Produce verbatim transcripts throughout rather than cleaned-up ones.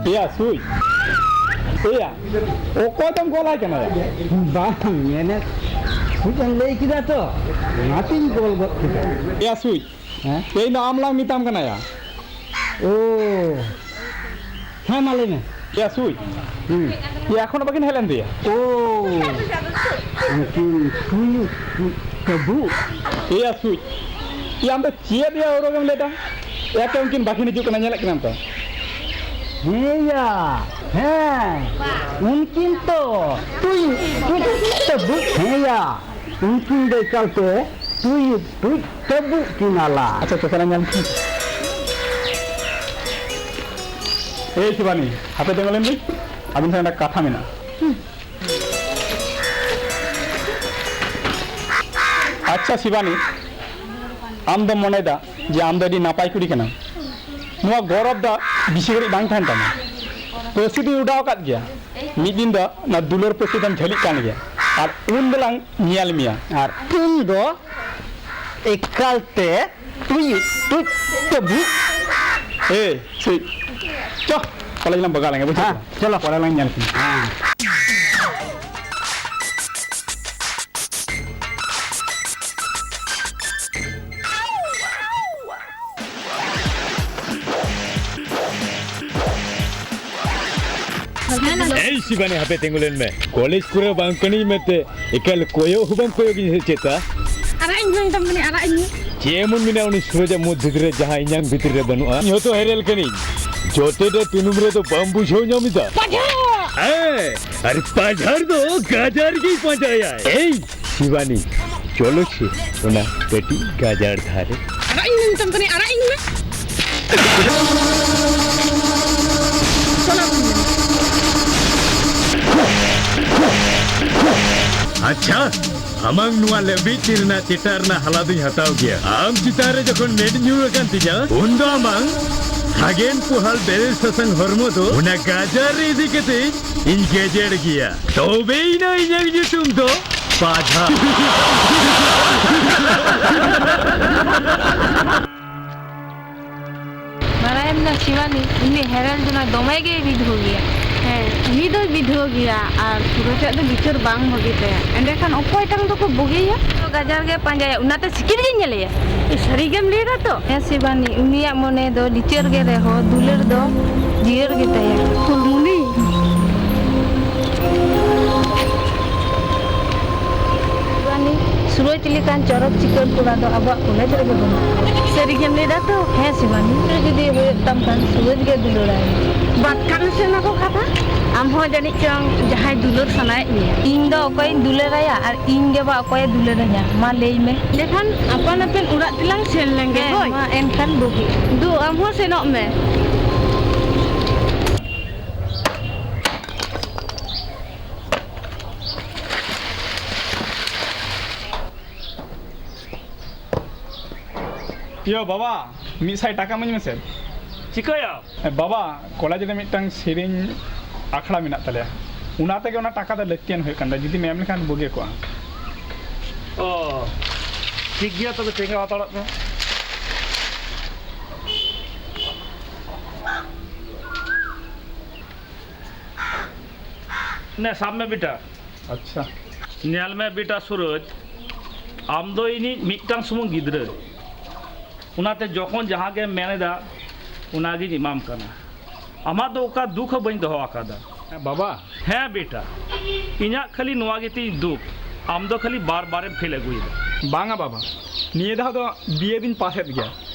ᱮᱭᱟ ᱥᱩᱡ, ᱮᱭᱟ, ᱚᱠᱚᱭ ᱛᱮᱢ ᱜᱚᱞᱟᱭ ᱠᱟᱱᱟ ᱭᱟ? ᱵᱟᱝ, ᱢᱮᱱᱮᱫ ᱥᱩᱡ ᱮᱢ ᱞᱟᱹᱭ ᱠᱮᱫᱟ ᱛᱚ, ᱚᱱᱟᱛᱤᱧ ᱜᱚᱞ ᱜᱚᱫ ᱠᱮᱫᱟ᱾ ᱮᱭᱟ ᱥᱩᱡ, ᱦᱮᱸ? ᱛᱮᱦᱮᱧ ᱫᱚ ᱟᱢ ᱞᱟᱝ ᱢᱮᱛᱟᱢ ᱠᱟᱱᱟ ᱭᱟ᱾ ᱳ, ᱦᱮᱸ, ᱢᱟ ᱞᱟᱹᱭ ᱢᱮ᱾ ᱮᱭᱟ ᱥᱩᱡ, ᱦᱩᱸ᱾ ᱮᱭᱟ ᱮᱠᱷᱚᱱ ᱵᱟᱹᱠᱤᱱ ᱦᱮᱡ ᱞᱮᱱ ᱛᱮᱭᱟ? ᱳ, ᱩᱱᱠᱤᱱ ᱥᱩᱡ ᱠᱟᱹᱵᱩ᱾ ᱮᱭᱟ ᱥᱩᱡ, ᱮᱭᱟ ᱟᱢ ᱫᱚ ᱪᱮᱫ ᱭᱟ ᱟᱹᱣᱨᱟᱹ ᱜᱮᱢ ᱞᱟᱹᱭ ᱫᱟ? ᱮᱠᱮ ᱩᱱᱠᱤᱱ ᱵᱟᱹᱠᱤᱱ ᱦᱤᱡᱩᱜ ᱠᱟᱱᱟ, ᱧᱮᱞᱮᱫ ᱠᱤᱱᱟᱢ ᱛᱚ? ᱦᱮᱸ ᱭᱟ, ᱦᱮᱸ, ᱩᱱᱠᱤᱱ ᱛᱚ ᱛᱩᱭᱩ, ᱛᱩᱭᱩ, ᱛᱩᱭᱩ, ᱦᱮᱸ ᱭᱟ, ᱩᱱᱠᱤᱱ ᱫᱚ ᱮᱠᱟᱞ ᱛᱮ ᱛᱩᱭᱩ, ᱛᱩᱭᱩ, ᱛᱟᱹᱵᱩᱜ ᱠᱤᱱᱟ ᱞᱟᱝ᱾ ᱟᱪᱪᱷᱟ, ᱟᱪᱪᱷᱟ, ᱪᱟᱞᱟᱜ ᱧᱮᱞ ᱠᱤᱱ᱾ ᱮᱭ ᱥᱤᱵᱟᱱᱤ, ᱦᱟᱯᱮ ᱛᱤᱸᱜᱩ ᱞᱮᱱ ᱵᱤᱱ, ᱟᱹᱵᱤᱱ ᱥᱟᱶ ᱢᱤᱫᱴᱟᱝ ᱠᱟᱛᱷᱟ ᱢᱮᱱᱟᱜᱼᱟ᱾ ᱟᱪᱪᱷᱟ ᱥᱤᱵᱟᱱᱤ, ᱟᱢ ᱫᱚᱢ ᱢᱚᱱᱮᱭᱮᱫᱟ ᱡᱮ ᱟᱢ ᱫᱚ ᱟᱹᱰᱤ ᱱᱟᱯᱟᱭ ᱠᱩᱲᱤ ᱠᱟᱱᱟᱢ, ᱱᱚᱣᱟ ᱜᱚᱨᱚᱵᱽ ᱫᱚ ᱵᱮᱥᱤ ᱜᱷᱟᱹᱲᱤᱡ ᱵᱟᱝ ᱛᱟᱦᱮᱱ ᱛᱟᱢᱟ᱾ ᱯᱟᱹᱥᱤ ᱫᱚᱧ ᱚᱰᱟᱣ ᱟᱠᱟᱫ ᱜᱮᱭᱟ, ᱢᱤᱫ ᱫᱤᱱ ᱫᱚ ᱚᱱᱟ ᱫᱩᱞᱟᱹᱲ ᱯᱟᱹᱥᱤ ᱫᱚᱢ ᱡᱷᱟᱹᱞᱤᱜ ᱠᱟᱱ ᱜᱮᱭᱟ, ᱟᱨ ᱩᱱ ᱫᱚᱞᱟᱝ ᱧᱮᱞ ᱢᱮᱭᱟ᱾ ᱟᱨ ᱩᱱ ᱫᱚ ᱮᱠᱟᱞ ᱛᱮ ᱛᱩᱭᱩ, ᱛᱩᱭᱩ, ᱛᱟᱹᱵᱩ᱾ ᱮ, ᱥᱮᱭ, ᱪᱚ, ᱠᱚᱞᱮᱡᱽ ᱞᱟᱝ ᱵᱟᱜᱟᱣ ᱞᱮᱱᱜᱮ, ᱵᱩᱡᱷᱟᱹᱣ ᱦᱮᱸ, ᱠᱮᱫᱟ? ᱪᱚᱞᱚ᱾ ᱯᱚᱨᱮ ᱞᱟᱝ ᱧᱮᱞ ᱠᱤᱱᱟ᱾ ᱦᱮᱸ᱾ ᱮᱭ ᱥᱤᱵᱟᱱᱤ, ᱦᱟᱯᱮ ᱛᱤᱸᱜᱩ ᱞᱮᱱ ᱢᱮ᱾ ᱠᱚᱞᱮᱡᱽ ᱠᱚᱨᱮ ᱵᱟᱝ ᱠᱟᱹᱱᱟᱹᱧ ᱢᱮᱱᱛᱮ ᱮᱠᱟᱞ ᱠᱚᱭᱚᱜ ᱦᱚᱸ ᱵᱟᱢ ᱠᱚᱭᱚᱜ ᱤᱧ ᱥᱮ ᱪᱮᱛᱟ? ᱟᱨᱟᱜ ᱤᱧ ᱢᱮ, ᱢᱮᱛᱟᱢ ᱠᱟᱹᱱᱟᱹᱧ, ᱟᱨᱟᱜ ᱤᱧ ᱢᱮ᱾ ᱪᱮᱫ ᱮᱢᱚᱱ ᱢᱮᱱᱟᱜᱼᱟ ᱩᱱᱤ ᱥᱩᱨᱚᱡᱟᱜ ᱢᱩᱫᱽ ᱵᱷᱤᱛᱤᱨ ᱨᱮ ᱡᱟᱦᱟᱸ ᱤᱧᱟᱝ ᱵᱷᱤᱛᱤᱨ ᱨᱮ ᱵᱟᱹᱱᱩᱜᱼᱟ? ᱤᱧ ᱦᱚᱸᱛᱚ ᱦᱮᱨᱮᱞ ᱠᱟᱹᱱᱟᱹᱧ᱾ ᱡᱚᱴᱮᱫ ᱮ ᱛᱩᱱᱩᱢ ᱨᱮᱫᱚ ᱵᱟᱢ ᱵᱩᱡᱷᱟᱹᱣ ᱧᱟᱢ ᱮᱫᱟ? ᱯᱟᱡᱷᱟᱲ! ᱦᱮᱸ, ᱟᱨ ᱯᱟᱡᱷᱟᱲ ᱫᱚ ᱜᱟᱡᱟᱲ ᱜᱮᱭ ᱯᱟᱸᱡᱟᱭᱟᱭ᱾ ᱮᱭ ᱥᱤᱵᱟᱱᱤ, ᱪᱚᱞᱚ ᱥᱮ ᱚᱱᱟ ᱠᱟᱹᱴᱤᱡ ᱜᱟᱡᱟᱲ ᱫᱷᱟᱨᱮ᱾ ᱟᱨᱟᱜ ᱤᱧ ᱢᱮ, ᱢᱮᱛᱟᱢ ᱠᱟᱹᱱᱟᱹᱧ, ᱟᱨᱟᱜ ᱤᱧ ᱢᱮ᱾ ᱪᱚᱞᱚ ᱵᱚᱱ ᱧᱮᱞᱟ᱾ ᱟᱪᱪᱷᱟ, ᱟᱢᱟᱝ ᱱᱚᱣᱟ ᱞᱮᱵᱤᱡ ᱛᱤ ᱨᱮᱱᱟᱜ ᱪᱮᱴᱟ ᱨᱮᱱᱟᱜ ᱦᱟᱞᱟ ᱫᱚᱧ ᱦᱟᱛᱟᱣ ᱜᱮᱭᱟ᱾ ᱟᱢ ᱪᱮᱛᱟᱱ ᱨᱮ ᱡᱚᱠᱷᱚᱱ ᱢᱮᱫ ᱧᱩᱨ ᱟᱠᱟᱱ ᱛᱤᱧᱟ, ᱩᱱ ᱫᱚ ᱟᱢᱟᱝ ᱥᱟᱜᱮᱱ ᱯᱳᱦᱟᱞ ᱵᱮᱨᱮᱞ ᱥᱟᱥᱟᱝ ᱦᱚᱲᱢᱚ ᱫᱚ ᱚᱱᱟ ᱜᱟᱡᱟᱲ ᱨᱮ ᱤᱫᱤ ᱠᱟᱛᱮ ᱤᱧ ᱜᱮᱡᱮᱲ ᱜᱮᱭᱟ᱾ ᱛᱚᱵᱮᱭᱮᱱᱟ ᱤᱧᱟᱝ ᱧᱩᱛᱩᱢ ᱫᱚ ᱯᱟᱡᱷᱟ᱾ ᱵᱟᱲᱟᱭᱟᱢ ᱱᱟ ᱥᱤᱵᱟᱱᱤ, ᱩᱱᱤ ᱦᱮᱨᱮᱞ ᱡᱚᱱᱟ ᱫᱚᱢᱮ ᱜᱮᱭ ᱵᱤᱫᱷᱟᱹᱣ ᱜᱮᱭᱟ᱾ ᱦᱮᱸ, ᱩᱱᱤ ᱫᱚᱭ ᱵᱤᱫᱷᱟᱹᱣ ᱜᱮᱭᱟ, ᱟᱨ ᱥᱩᱨᱚᱡᱟᱜ ᱫᱚ ᱵᱤᱪᱟᱹᱨ ᱵᱟᱝ ᱵᱷᱟᱹᱜᱤ ᱛᱟᱭᱟ᱾ ᱮᱸᱰᱮᱠᱷᱟᱱ ᱚᱠᱚᱭᱴᱟᱝ ᱫᱚᱠᱚ ᱵᱩᱜᱤᱭᱟ? ᱩᱱᱤ ᱫᱚ ᱜᱟᱡᱟᱲ ᱜᱮ ᱯᱟᱸᱡᱟᱭᱟ, ᱚᱱᱟᱛᱮ ᱥᱤᱠᱤᱲ ᱜᱤᱧ ᱧᱮᱞᱮᱭᱟ᱾ ᱥᱟᱹᱨᱤ ᱜᱮᱢ ᱞᱟᱹᱭ ᱫᱟ ᱛᱚ? ᱦᱮᱸ ᱥᱤᱵᱟᱱᱤ, ᱩᱱᱤᱭᱟᱜ ᱢᱚᱱᱮ ᱫᱚ ᱞᱤᱪᱟᱹᱲ ᱜᱮ ᱨᱮᱦᱚᱸ ᱫᱩᱞᱟᱹᱲ ᱫᱚ ᱡᱤᱭᱟᱹᱲ ᱜᱮ ᱛᱟᱭᱟ᱾ ᱯᱷᱩᱞᱢᱩᱱᱤ᱾ ᱥᱤᱵᱟᱱᱤ, ᱥᱩᱨᱚᱡᱽ ᱞᱮᱠᱟᱱ ᱪᱚᱨᱚᱠ ᱪᱤᱠᱟᱹᱲ ᱠᱚᱲᱟ ᱫᱚ ᱟᱵᱚᱣᱟᱜ ᱠᱚᱞᱮᱡᱽ ᱨᱮᱜᱮ ᱵᱟᱹᱱᱩᱜ ᱠᱚᱣᱟ᱾ ᱥᱟᱹᱨᱤ ᱜᱮᱢ ᱞᱟᱹᱭ ᱫᱟ ᱛᱚ? ᱦᱮᱸ ᱥᱤᱵᱟᱱᱤ, ᱡᱩᱫᱤ ᱦᱩᱭᱩᱜ ᱛᱟᱢ ᱠᱷᱟᱱ ᱥᱩᱨᱚᱡᱽ ᱜᱮ ᱫᱩᱞᱟᱹᱲᱟᱭ ᱢᱮ᱾ ᱵᱟᱫ ᱠᱟᱜ ᱢᱮᱥᱮ ᱚᱱᱟ ᱠᱚ ᱠᱟᱛᱷᱟ᱾ ᱟᱢ ᱦᱚᱸ ᱡᱟᱹᱱᱤᱡ ᱪᱚᱝ ᱡᱟᱦᱟᱸᱭ ᱫᱩᱞᱟᱹᱲ ᱥᱟᱱᱟᱭᱮᱫ ᱢᱮᱭᱟ᱾ ᱤᱧ ᱫᱚ ᱚᱠᱚᱭᱤᱧ ᱫᱩᱞᱟᱹᱲᱟᱭᱟ ᱟᱨ ᱤᱧ ᱜᱮ ᱵᱟ ᱚᱠᱚᱭᱮ ᱫᱩᱞᱟᱹᱲᱟᱹᱧᱟ? ᱢᱟ ᱞᱟᱹᱭ ᱢᱮ᱾ ᱮᱸᱰᱮᱠᱷᱟᱱ ᱟᱯᱟᱱ ᱟᱯᱤᱱ ᱚᱲᱟᱜ ᱛᱮᱞᱟᱝ ᱥᱮᱱ ᱞᱮᱱ ᱜᱮ, ᱦᱮᱸ, ᱦᱳᱭ? ᱢᱟ ᱮᱱᱠᱷᱟᱱ ᱵᱩᱜᱤ᱾ ᱫᱩ, ᱟᱢ ᱦᱚᱸ ᱥᱮᱱᱚᱜ ᱢᱮ᱾ ᱭᱳ ᱵᱟᱵᱟ, ᱢᱤᱫ ᱥᱟᱭ ᱴᱟᱠᱟ ᱤᱢᱟᱹᱧ ᱢᱮᱥᱮ᱾ ᱪᱤᱠᱟᱹᱭᱟ? ᱮ, ᱵᱟᱵᱟ, ᱠᱚᱞᱮᱡᱽ ᱨᱮ ᱢᱤᱫᱴᱟᱝ ᱥᱮᱨᱮᱧ ᱟᱠᱷᱲᱟ ᱢᱮᱱᱟᱜ ᱛᱟᱞᱮᱭᱟ, ᱚᱱᱟ ᱛᱮᱜᱮ ᱚᱱᱟ ᱴᱟᱠᱟ ᱫᱚ ᱞᱟᱹᱠᱛᱤᱭᱟᱱ ᱦᱩᱭᱩᱜ ᱠᱟᱱ ᱛᱟᱭᱟ, ᱡᱩᱫᱤᱢ ᱮᱢ ᱞᱮᱠᱷᱟᱱ ᱵᱩᱜᱤ ᱠᱚᱜᱼᱟ᱾ ᱚ, ᱴᱷᱤᱠ ᱜᱮᱭᱟ, ᱛᱚᱵᱮ ᱛᱤᱸᱜᱩ ᱦᱟᱛᱟᱲᱚᱜ ᱢᱮ᱾ ᱱᱮ, ᱥᱟᱵ ᱢᱮ ᱵᱮᱴᱟ᱾ ᱟᱪᱪᱷᱟ᱾ ᱧᱮᱞ ᱢᱮ ᱵᱮᱴᱟ ᱥᱩᱨᱚᱡᱽ, ᱟᱢ ᱫᱚ ᱤᱧᱤᱡ ᱢᱤᱫᱴᱟᱝ ᱥᱩᱢᱩᱝ ᱜᱤᱫᱽᱨᱟᱹ, ᱚᱱᱟᱛᱮ ᱡᱚᱠᱷᱚᱱ ᱡᱟᱦᱟᱸ ᱜᱮᱢ ᱢᱮᱱ ᱮᱫᱟ, ᱚᱱᱟᱜᱤᱧ ᱮᱢᱟᱢ ᱠᱟᱱᱟ᱾ ᱟᱢᱟᱜ ᱫᱚ ᱚᱠᱟ ᱫᱩᱠ ᱦᱚᱸ ᱵᱟᱹᱧ ᱫᱚᱦᱚ ᱟᱠᱟᱫᱟ᱾ ᱦᱮᱸ, ᱵᱟᱵᱟ᱾ ᱦᱮᱸ ᱵᱮᱴᱟ, ᱤᱧᱟᱜ ᱠᱷᱟᱹᱞᱤ ᱱᱚᱣᱟ ᱜᱮᱛᱤᱧ ᱫᱩᱠ, ᱟᱢ ᱫᱚ ᱠᱷᱟᱹᱞᱤ ᱵᱟᱨ ᱵᱟᱨᱮᱢ ᱯᱷᱮᱞ ᱟᱹᱜᱩᱭᱮᱫᱟ᱾ ᱵᱟᱝᱟ ᱵᱟᱵᱟ, ᱱᱤᱭᱟᱹ ᱫᱷᱟᱣ ᱫᱚ ᱵᱤᱭᱮ ᱫᱩᱧ ᱯᱟᱥᱮᱫ ᱜᱮᱭᱟ,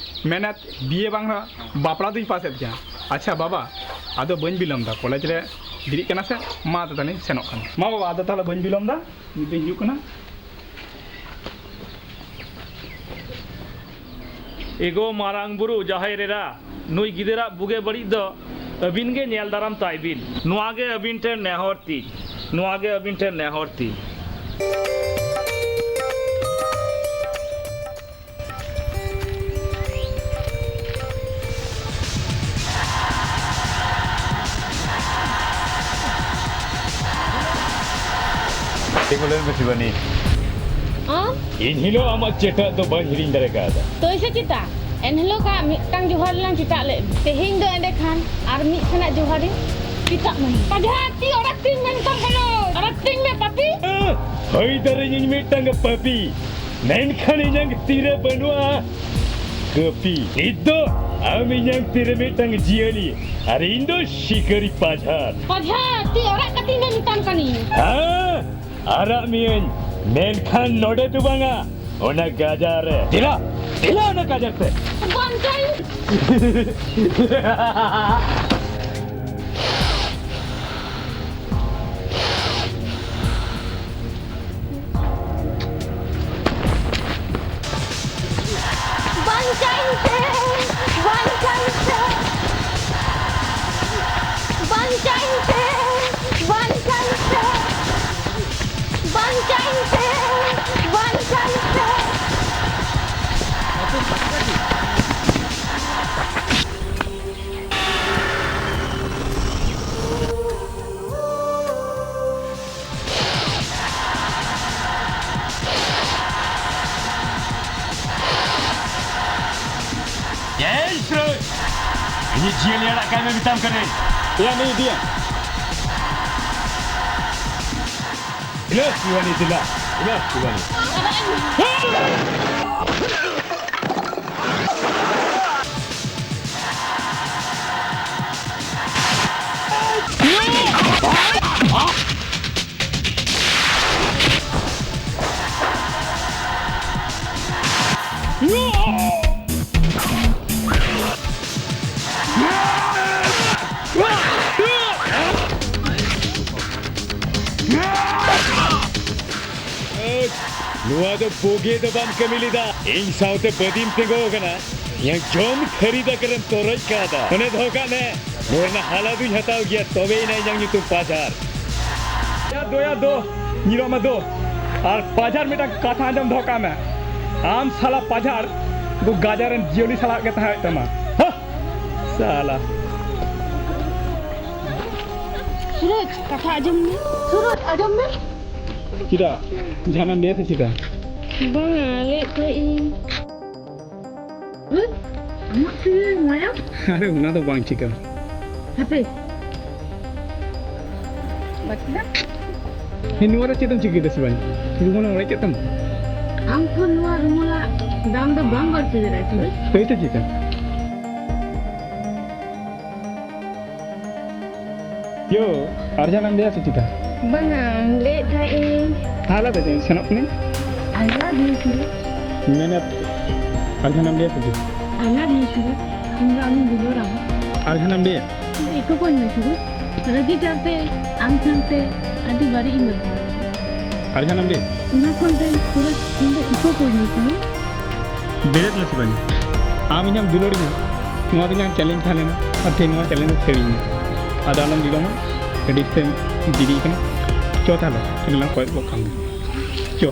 ᱢᱮᱱᱮᱛ ᱵᱤᱭᱮ ᱵᱟᱝ ᱨᱮᱦᱚᱸ ᱵᱟᱯᱞᱟ ᱫᱩᱧ ᱯᱟᱥᱮᱫ ᱜᱮᱭᱟ᱾ ᱟᱪᱪᱷᱟ ᱵᱟᱵᱟ, ᱟᱫᱚ ᱵᱟᱹᱧ ᱵᱤᱞᱚᱢ ᱮᱫᱟ, ᱠᱚᱞᱮᱡᱽ ᱨᱮ ᱫᱮᱨᱤᱜ ᱠᱟᱱᱟ ᱥᱮ, ᱢᱟ ᱟᱫᱚ ᱛᱟᱦᱞᱮᱧ ᱥᱮᱱᱚᱜ ᱠᱟᱱᱟ᱾ ᱢᱟ ᱵᱟᱵᱟ, ᱟᱫᱚ ᱛᱟᱦᱞᱮ ᱵᱟᱹᱧ ᱵᱤᱞᱚᱢ ᱮᱫᱟ, ᱱᱤᱛ ᱫᱚᱧ ᱦᱤᱡᱩᱜ ᱠᱟᱱᱟ᱾ ᱮᱜᱳ ᱢᱟᱨᱟᱝ ᱵᱩᱨᱩ, ᱡᱟᱦᱮᱨ ᱮᱨᱟ, ᱱᱩᱭ ᱜᱤᱫᱟᱹᱨᱟᱜ ᱵᱩᱜᱮ ᱵᱟᱹᱲᱤᱡ ᱫᱚ ᱟᱹᱵᱤᱱ ᱜᱮ ᱧᱮᱞ ᱫᱟᱨᱟᱢ ᱛᱟᱭ ᱵᱤᱱ᱾ ᱱᱚᱣᱟ ᱜᱮ ᱟᱹᱵᱤᱱ ᱴᱷᱮᱱ ᱱᱮᱦᱚᱨ ᱛᱤᱧ, ᱱᱚᱣᱟ ᱜᱮ ᱟᱹᱵᱤᱱ ᱴᱷᱮᱱ ᱱᱮᱦᱚᱨ ᱛᱤᱧ᱾ ᱪᱮᱫ ᱠᱚ ᱞᱟᱹᱭ ᱢᱮ ᱥᱤᱵᱟᱱᱤ? ᱟᱢ? ᱤᱧ ᱦᱤᱞᱳᱜ ᱟᱢᱟᱜ ᱪᱮᱴᱟᱜ ᱫᱚ ᱵᱟᱹᱧ ᱦᱤᱲᱤᱧ ᱫᱟᱲᱮ ᱠᱟᱣᱫᱟ᱾ ᱛᱚᱭ ᱥᱮ ᱪᱮᱛᱟ? ᱮᱱᱦᱤᱞᱳᱜᱟᱜ ᱢᱤᱫᱴᱟᱝ ᱡᱚᱦᱟᱨ ᱞᱟᱝ ᱪᱮᱴᱟᱜ ᱞᱮᱫ, ᱛᱮᱦᱮᱧ ᱫᱚ ᱮᱸᱰᱮᱠᱷᱟᱱ ᱟᱨ ᱢᱤᱫ ᱴᱷᱮᱱᱟᱜ ᱡᱚᱦᱟᱨᱤᱧ ᱪᱮᱴᱟᱜ ᱢᱟᱹᱧ᱾ ᱯᱟᱡᱷᱟᱲ ᱛᱤ ᱚᱲᱟᱜ ᱛᱤᱧ ᱢᱮᱱ ᱛᱟᱢ ᱠᱟᱱᱟ, ᱚᱲᱟᱜ ᱛᱤᱧ ᱢᱮ ᱯᱟᱯᱤ᱾ ᱦᱩᱭ ᱫᱟᱲᱮᱭᱟᱹᱧ ᱢᱤᱫᱴᱟᱝ ᱯᱟᱯᱤ, ᱢᱮᱱᱠᱷᱟᱱ ᱤᱧᱟᱝ ᱛᱤᱨᱮ ᱵᱟᱹᱱᱩᱜᱼᱟ ᱠᱟᱹᱯᱤ᱾ ᱱᱤᱛ ᱫᱚ ᱟᱢ ᱤᱧᱟᱝ ᱛᱤᱨᱮ ᱢᱤᱫᱴᱟᱝ ᱡᱤᱭᱟᱹᱞᱤ, ᱟᱨ ᱤᱧ ᱫᱚ ᱥᱤᱠᱟᱹᱨᱤ ᱯᱟᱡᱷᱟᱲ᱾ ᱯᱟᱡᱷᱟᱲ ᱛᱤ ᱚᱲᱟᱜ ᱠᱟᱹᱛᱤᱧ ᱢᱮ ᱢᱮᱛᱟᱢ ᱠᱟᱹᱱᱟᱹᱧ᱾ ᱦᱮᱸ, ᱟᱨᱟᱜ ᱢᱤᱭᱟᱹᱧ, ᱢᱮᱱᱠᱷᱟᱱ ᱱᱚᱰᱮ ᱫᱚ ᱵᱟᱝᱟ, ᱚᱱᱟ ᱜᱟᱡᱟᱲ ᱨᱮ᱾ ᱫᱮᱞᱟ, ᱫᱮᱞᱟ ᱚᱱᱟ ᱜᱟᱡᱟᱲ ᱛᱮ᱾ ᱵᱟᱧᱪᱟᱣᱤᱧ᱾ ᱵᱟᱧᱪᱟᱣᱤᱧ ᱯᱮ, ᱵᱟᱧᱪᱟᱣᱤᱧ ᱯᱮ, ᱵᱟᱧᱪᱟᱣᱤᱧ ᱯᱮ, ᱵᱟᱧᱪᱟᱣᱤᱧ ᱯᱮ᱾ ᱵᱟᱧᱪᱟᱣᱤᱧ ᱯᱮ, ᱵᱟᱧᱪᱟᱣᱤᱧ ᱯᱮ᱾ ᱮᱭ ᱥᱩᱨᱟᱹᱡᱽ! ᱤᱧᱤᱡ ᱡᱤᱭᱟᱹᱞᱤ ᱟᱲᱟᱜ ᱠᱟᱭ ᱢᱮ ᱢᱮᱛᱟᱢ ᱠᱟᱹᱱᱟᱹᱧ᱾ ᱮᱭᱟ, ᱱᱩᱭ ᱤᱫᱤᱭᱮᱢ᱾ ᱫᱮᱞᱟ, ᱥᱤᱵᱟᱱᱤ, ᱫᱮᱞᱟ᱾ ᱫᱮᱞᱟ, ᱥᱤᱵᱟᱱᱤ᱾ ᱱᱚᱣᱟ ᱫᱚ ᱵᱩᱜᱤ ᱫᱚ ᱵᱟᱢ ᱠᱟᱹᱢᱤ ᱞᱮᱫᱟ᱾ ᱤᱧ ᱥᱟᱶᱛᱮ ᱵᱟᱹᱫᱤᱢ ᱛᱤᱸᱜᱩ ᱟᱠᱟᱱᱟ᱾ ᱤᱧᱟᱹᱜ ᱡᱚᱢ ᱛᱷᱟᱹᱨᱤ ᱫᱟᱠᱟ ᱨᱮᱢ ᱛᱚᱨᱚᱡ ᱠᱟᱫᱟ᱾ ᱢᱚᱱᱮ ᱫᱚᱦᱚ ᱠᱟᱜ ᱢᱮ, ᱱᱚᱣᱟ ᱨᱮᱱᱟᱜ ᱦᱟᱞᱟ ᱫᱩᱧ ᱦᱟᱛᱟᱣ ᱜᱮᱭᱟ, ᱛᱚᱵᱮ ᱮᱱᱟ ᱤᱧᱟᱹᱜ ᱧᱩᱛᱩᱢ ᱯᱟᱡᱷᱟᱲ᱾ ᱫᱚᱭᱟ ᱫᱚ, ᱧᱤᱨᱚᱜ ᱢᱮ ᱫᱚ᱾ ᱟᱨ ᱯᱟᱡᱷᱟᱲ ᱢᱤᱫᱴᱟᱝ ᱠᱟᱛᱷᱟ ᱟᱸᱡᱚᱢ ᱫᱚᱦᱚ ᱠᱟᱜ ᱢᱮ, ᱟᱢ ᱥᱟᱞᱟ ᱯᱟᱡᱷᱟᱲ ᱩᱱᱠᱩ ᱜᱟᱡᱟᱲ ᱨᱮᱱ ᱡᱤᱭᱟᱹᱞᱤ ᱥᱟᱞᱟᱜ ᱜᱮ ᱛᱟᱦᱮᱸ ᱦᱩᱭᱩᱜ ᱛᱟᱢᱟ᱾ ᱦᱟ! ᱥᱟᱞᱟ᱾ ᱥᱩᱨᱚᱡᱽ, ᱠᱟᱛᱷᱟ ᱟᱸᱡᱚᱢ ᱢᱮ᱾ ᱥᱩᱨᱚᱡᱽ, ᱟᱸᱡᱚᱢ ᱢᱮ᱾ ᱪᱮᱫᱟᱜ? ᱡᱟᱦᱟᱱᱟᱜ ᱞᱟᱹᱭᱟ ᱥᱮ ᱪᱮᱫᱟᱜ? ᱵᱟᱝᱟ, ᱞᱟᱹᱭᱮᱫ ᱛᱟᱦᱮᱸᱫ ᱤᱧ᱾ ᱟᱢᱟᱜ ᱛᱤ ᱨᱮ ᱢᱟᱭᱟᱢ? ᱟᱨᱮ, ᱚᱱᱟ ᱫᱚ ᱵᱟᱝ ᱪᱤᱠᱟᱹ᱾ ᱦᱟᱯᱮ᱾ ᱵᱟᱹᱠᱤ ᱫᱚ? ᱦᱮᱸ, ᱱᱚᱣᱟ ᱨᱮ ᱪᱮᱫ ᱮᱢ ᱪᱤᱠᱟᱹᱭᱮᱫᱟ ᱥᱤᱵᱟᱱᱤ? ᱨᱩᱢᱟᱞ ᱮᱢ ᱚᱲᱮᱡ ᱠᱮᱫ ᱛᱟᱢᱟ? ᱟᱢ ᱠᱷᱚᱱ ᱱᱚᱣᱟ ᱨᱩᱢᱟᱞᱟᱜ ᱫᱟᱢ ᱫᱚ ᱵᱟᱝ ᱵᱟᱹᱲᱛᱤ ᱫᱟᱲᱮᱭᱟᱜᱼᱟ, ᱥᱤᱵᱟᱱᱤ᱾ ᱮᱭ ᱛᱚ ᱪᱮᱫ? ᱭᱳ, ᱟᱨ ᱡᱟᱦᱟᱱᱟᱜ ᱮᱢ ᱞᱟᱹᱭᱟ ᱥᱮ ᱪᱮᱛᱟ? ᱵᱟᱝᱟ, ᱞᱟᱹᱭᱮᱫ ᱛᱟᱦᱮᱸᱫ ᱤᱧ᱾ ᱛᱟᱦᱞᱮ ᱫᱚ ᱪᱮᱫ, ᱥᱮᱱᱚᱜ ᱠᱟᱹᱱᱟᱹᱧ᱾ ᱟᱭᱢᱟ ᱫᱤᱱ ᱠᱷᱚᱱ᱾ ᱢᱮᱱᱮᱫ, ᱟᱨ ᱡᱟᱦᱟᱱᱟᱜ ᱮᱢ ᱞᱟᱹᱭᱟ ᱥᱮ ᱪᱮᱫ? ᱟᱭᱢᱟ ᱫᱤᱱ ᱠᱷᱚᱱ᱾ ᱤᱧ ᱫᱚ ᱟᱢᱤᱧ ᱫᱩᱞᱟᱹᱲᱟᱢᱟ᱾ ᱟᱨ ᱡᱟᱦᱟᱱᱟᱜ ᱮᱢ ᱞᱟᱹᱭᱟ? ᱤᱧ ᱫᱚ ᱤᱠᱟᱹ ᱠᱚᱧ ᱢᱮ ᱥᱩᱫᱷᱩ᱾ ᱨᱟᱹᱜᱤ ᱪᱟᱞᱛᱮ ᱟᱢ ᱥᱟᱶᱛᱮ ᱟᱹᱰᱤ ᱵᱟᱹᱲᱤᱡ ᱤᱧ ᱵᱮᱵᱚᱦᱟᱨᱟ᱾ ᱟᱨ ᱡᱟᱦᱟᱱᱟᱜ ᱮᱢ ᱞᱟᱹᱭᱟ? ᱚᱱᱟ ᱠᱷᱚᱱ ᱫᱚ ᱯᱩᱨᱟᱹ ᱤᱧ ᱫᱚ ᱤᱠᱟᱹ ᱠᱚᱧ ᱢᱮ ᱥᱩᱫᱷᱩ᱾ ᱵᱮᱨᱮᱫ ᱢᱮ ᱥᱤᱵᱟᱱᱤ, ᱟᱢ ᱤᱧᱮᱢ ᱫᱩᱞᱟᱹᱲᱤᱧᱟ, ᱱᱚᱣᱟ ᱫᱚ ᱤᱧᱟᱹᱜ ᱪᱮᱞᱮᱧᱡᱽ ᱛᱟᱦᱮᱸ ᱞᱮᱱᱟ, ᱟᱨ ᱛᱮᱦᱮᱧ ᱱᱚᱣᱟ ᱪᱮᱞᱮᱧᱡᱽ ᱫᱚ ᱥᱟᱹᱨᱤᱭᱤᱧ ᱢᱮ᱾ ᱟᱫᱚ ᱟᱞᱚᱢ ᱵᱤᱞᱚᱢᱟ, ᱟᱹᱰᱤ ᱩᱥᱛᱟᱹᱨ ᱫᱮᱨᱤ ᱠᱟᱱᱟ᱾ ᱪᱚ ᱛᱟᱦᱞᱮ, ᱟᱹᱰᱤ ᱞᱟᱝ ᱠᱚᱭᱚᱜ ᱜᱚᱫ ᱠᱟᱱ ᱜᱮ᱾ ᱪᱚ᱾